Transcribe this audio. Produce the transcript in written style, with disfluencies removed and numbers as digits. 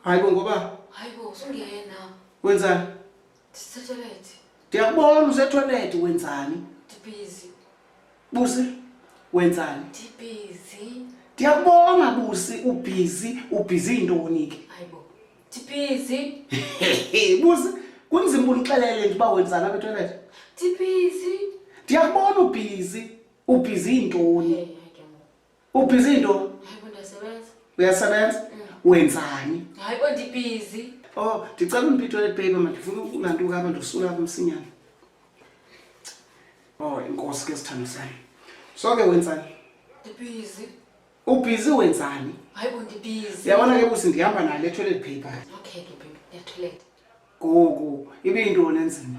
Hayi bo ngoba Hayi bo, sungena. wenzani? Ndisetoilet. Ndiyakubona usetoilet wenzani? Ndibhizi. Busi wenzani? Ndibhizi. Ndiyakubona Busi ubhizi, ubhizi yintoni ke? Hayi bo. Ndibhizi. Busi kunzima undixelele nje uba wenzani apha etoilet. Ndibhizi. Ndiyakubona ubhizi, ubhizi yintoni? Hey, hayi ke ngoku. Ubhizi yintoni? Hayi bo ndiyasebenza. Uyasebenza? Wenzani? Hayi bo ndibhizi. Oh, ndicela undiphe i-toilet paper man, ndifuna ukulantuka apha ndosula apha msinyane. Oh, inkosi ke sithando sami. So ke wenzani? Ndibhizi. Ubhizi wenzani? Hayi bo ndibhizi. Uyabona ke Busi ndihamba nayo le toilet paper. Okay ke baby, ndiya toilet. Ngoku ibiyintoni enzima?